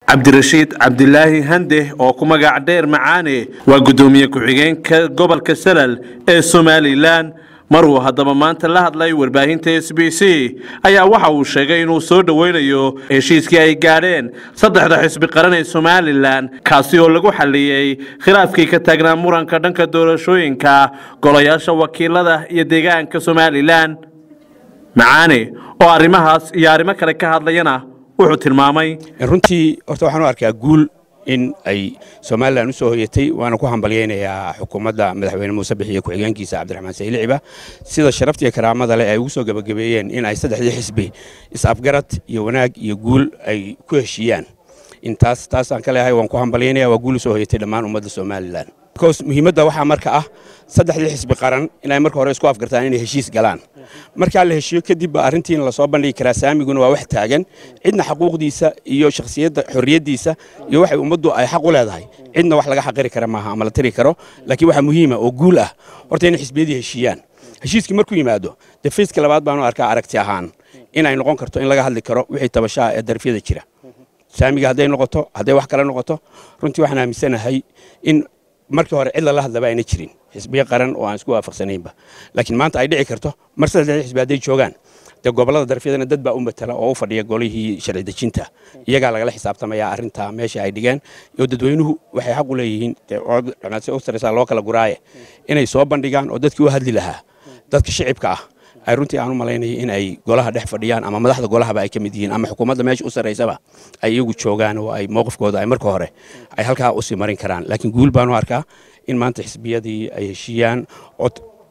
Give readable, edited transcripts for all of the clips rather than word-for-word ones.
Cabdirashiid Cabdilaahi Hande oo ku magac dheer Macaane waa guddoomiye ku-xigeenka gobolka Salal ee Somalilan. Maruu haddaba maanta la hadlay warbaahinta SBC ayaa waxa uu sheegay inuu soo dhoweynayo heshiiskii ay gaadheen saddexda xisbi qaran ee Somalilan, kaasi oo lagu xaliyey khilaafkii ka taagnaa muranka dhanka doorashooyinka golayaasha wakiilada iyo deegaanka Somalilan. Macaane oo arrimahaas iyo arrimo kale ka hadlayana wuxuu tilmaamay: Runtii horta waxaan u arkaa guul in ay Somalilan u soo hoyatay, waana ku hambalyaynayaa xukuumadda Madaxweyne Muuse Bixiyo ku-xigeenkiisa Cabdiraxmaan Sayliciba sida sharafta iyo karaamada leh ay ugu soo gebagabeeyeen in ay saddexdii xisbi is-afgarad iyo wanaag iyo guul ay ku heshiiyaan. Intaas taasaan ka leeyahay, waan ku hambalyaynaya, waa guul u soo hoyatay dhammaan ummadda Somalilan. Because muhiimadda waxaa marka ah saddexdii xisbi qaran inay marka hore isku afgartaan inay heshiis galaan. Markaa la heshiiyo kadib ba arrintiina lasoo bandhigi karaa. Saamiguna waa wax taagan, cidna xaquuqdiisa iyo shakhsiyadda xorriyaddiisa iyo waxay ummaddu ay xaq u leedahay cidna wax laga xaqiri kara maaha ama la tiri karo. Laakiin waxaa muhiima oo guul ah horta inay xisbiyadii heshiiyaan. Heshiiskii markuu yimaado, dee phase-ka labaad baanu arkaa aragti ahaan inay noqon karto in laga hadli karo wixii tabashaha ee darafyada jira, saamiga hadday noqoto, hadday wax kale noqoto. Runtii waxaan aaminsanahay in markii hore cid lala hadlaba ayna jirin xisbiyo qaran oo aan isku waafaqsanaynba, laakiin maanta ay dhici karto mar saddexda xisbi hadday joogaan, dee gobollada darafyadana dad baa u matala oo u fadhiya golihii sharci dejinta, iyagaa lagala xisaabtamaya arrinta meesha ay dhigeen. Iyo dadweynuhu waxay xaq u leeyihiin dee si u saraysaa loo kala guraaye inay soo bandhigaan oo dadkii u hadli lahaa, dadka shicibka ah, ay runtii aan u malaynaya in ay golaha dhex fadhiyaan ama madaxda golahaba ay ka mid yihiin ama xukuumadda meesha u sarraysaba ay iyagu joogaan oo ay mowqifkooda ay marka hore ay halkaa usii marin karaan. Laakiin guul baanu arkaa in maanta xisbiyadii ay heshiiyaan oo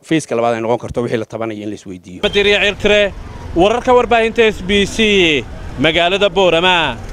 phase-ka labaad ay noqon karto wixii la tabanaya in la isweydiiyo. Cirtire, wararka warbaahinta SBC, magaalada Boorama.